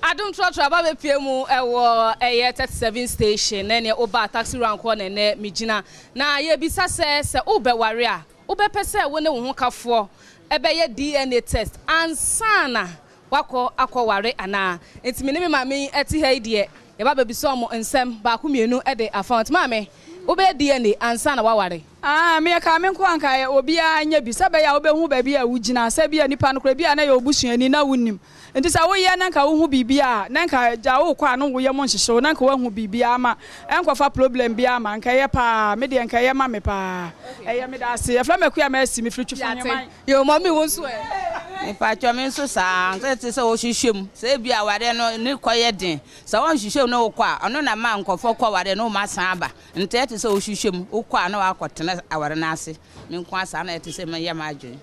Adom trɔtrɔ aba bɛpue mu wɔ ɛyɛ 37 station na ɛneɛ woba taxi rank hɔ na ɛnɛ megyina na yɛbisa sɛ sɛ wobɛware a wobɛpɛ sɛ wo ne wo ho kafoɔ ɛbɛyɛ DNA test ansa na wakɔ akɔware anaa? Nti me ne me maame yi ɛte ha yi deɛ yɛba bɛbisa ɔmo nsɛm baako mmienu ɛde afa. Nti maame, wobɛyɛ DNA ansa na waware? Ah, meyɛ ka me nko anka yɛ obiara nyɛ bi sɛ bɛyɛ a wobɛhu baabi a wogyina, sɛ bi a nipa no kora bi a na yɛ obusuani na wonim. Nti sɛ woyɛ na nka wohu biribi a na nka gya wokɔ a na woyɛ mo nhyehyew na nka woahu biribi ama ɛnkɔfa problem bi ama. Nka ɛyɛ paa, me deɛ nka ɛyɛ ma me paa. Ɛyɛ, meda ase. Yɛfrɛ me Akua Mercy, mefiri Twifo Nyeman. Yo, mami, wo nso ɛ? Mepatwɔ, me nso saa sɛ te sɛ wɔhwehwɛ mu sɛ ebi awareɛ no ne kɔ yɛ den. Sɛ wɔnhwehwɛ mu na wokɔ a, ɔno na ma nkɔfoɔ kɔ awareɛ no, wɔma san aba. Nti ɛte sɛ wɔhwehwɛ mu, wokɔ a na wakɔtena aware no ase. Me nko asa na ɛte sɛ meyɛ m'adwene.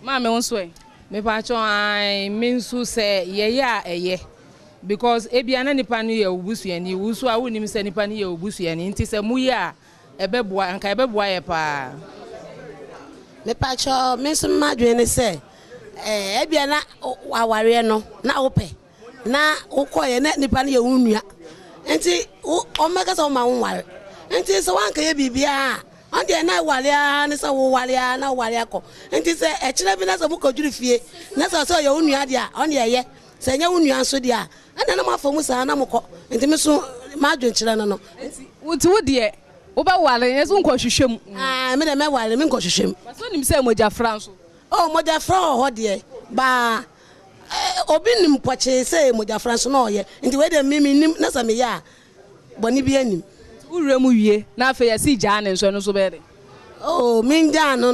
Maame, wo nso ɛ? Mepatwɔ, ae, me nso sɛ yɛyɛ a ɛyɛ, because ebia na nipa no yɛ wo busuani, wo nso a wonim sɛ nipa no yɛ wo busuani. Nti sɛ moyɛ a ɛbɛboa, nka ɛbɛboa yɛ paa. Mepakyɛ, me nso m'adwene ne sɛ ebia na awareɛ no na wopɛ na wokɔɛ na nipa no yɛ wo nua, nti ɔmmɛka sɛ woma wo nware. Nti sɛ woankɛyɛ biribiaa a, ɔno deɛ na ware ara ne sɛ woware ara na woware akɔ. Nti sɛ ɛkyerɛ bi na sɛ mokɔduru fie na sɛ ɔsɛ ɔyɛ wo nua deɛ a, ɔno deɛ ɛyɛ. Sɛ ɛnyɛ wo nua nso deɛ a, ɛna na moafa mu saa na mokɔ. Nti me so m'adwenkyerɛ no. Nti wo deɛ wobɛware nyɛ sɛ wonkɔhwehwɛ mu? Ah, me deɛ mɛware, menkɔhwehwɛ mu. Sɛ wonim sɛ mogyafra nso? Oh, mogyafra wɔ hɔ deɛ baa obi nim pɔkyee sɛ mogyafra nso na ɔyɛ. Nti wei deɛ me menim na sɛ meyɛ a bɔne bi anim. Wowura mu wie na afei yɛsi gyaa ne nso, ɛno nso bɛyɛ de? Oh, mengyaa no,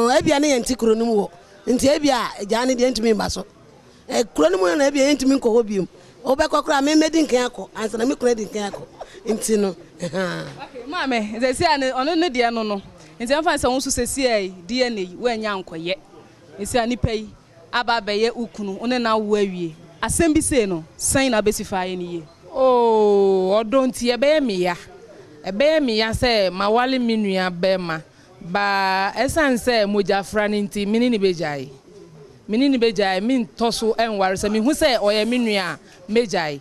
ebia ne yɛnte kuro no mu wɔ, nti ebia gyaa no deɛ ntumi mba so. Kuro no mu na ebia yɛntumi nkɔ hɔ biom. Wobɛkɔ koraa, me mɛdi nkan akɔ ansa na me kunu adi nkan akɔ. Nti no. Maame, sɛsi a ɔno ne deɛ no, nti ɛmfa sɛ wo nso sɛsi a DNA yi woanya nkɔyɛ nsi a nipa yi aba abɛyɛ wo kunu, wo ne no awo awie, asɛm bi sei no, sɛn na wobɛsi fa ayɛ no yie? Oo, ɔdɔ nti ɛbɛyɛ me ya, ɛbɛyɛ me ya sɛ mawale me nua bɛrima baa. Ɛsiane sɛ mogyafra no nti, me ne ne bɛgyae, me ne ne bɛgyae. Mentɔ so ɛnware sɛ mehu sɛ ɔyɛ me nua a, mɛgyae.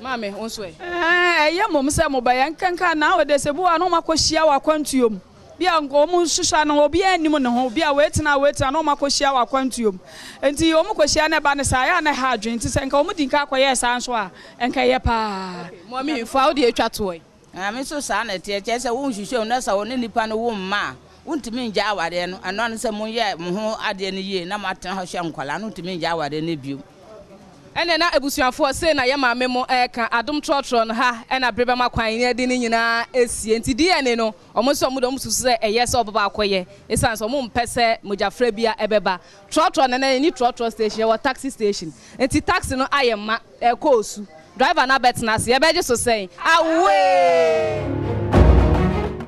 Maame, wo nso ɛ? Ɛyɛ mmom sɛ mobɛyɛ nkenka na wɔde sɛ bi wɔ a na ɔmakɔhyia wɔ akwantuo mu bi a nka ɔmo hyehyɛ no, obiara anim ne ho bi a wɔatena wɔatena na ɔmakɔhyia wɔ akwantuo mu. Nti ɔmo kɔhyia na ɛba ne saa, ɛyɛ a na ɛha adwene. Nti sɛ nka ɔmo di nka akɔyɛɛ saa nso a, nka ɛyɛ paa. Mɔmi, fa wo deɛ atwa toɔ yi. Na me nso saa na ɛteɛ. Kyerɛ sɛ wonhwehwɛ mu na sɛ wo ne nipa no wo mma a, wontumi ngya awareɛ no. Ɛno ano sɛ monyɛ mo ho adeɛ no yie na moatena hɔ hwɛ nkwadaa no, wontumi ngya awareɛ no bio. Ɛnɛ na abusuafoɔ sei na yɛ maame mo ɛreka Adom trɔtrɔ no ha, ɛna bere bɛma kwan ne adi ne nyinaa esie. Nti DNA no, ɔmo nso ɔmo de ɔmo susu sɛ ɛyɛ sɛ ɔbɛba akɔyɛ, ɛsiane sɛ ɔmo mpɛ sɛ mogyafra bi a ɛbɛba. Trɔtrɔ no, ɛnɛ yɛni trɔtrɔ station, yɛwɔ taxi station. Nti taxi no ayɛ ma ɛkɔ Osu, driver no abɛtena ase, yɛbɛgye so sɛn awee.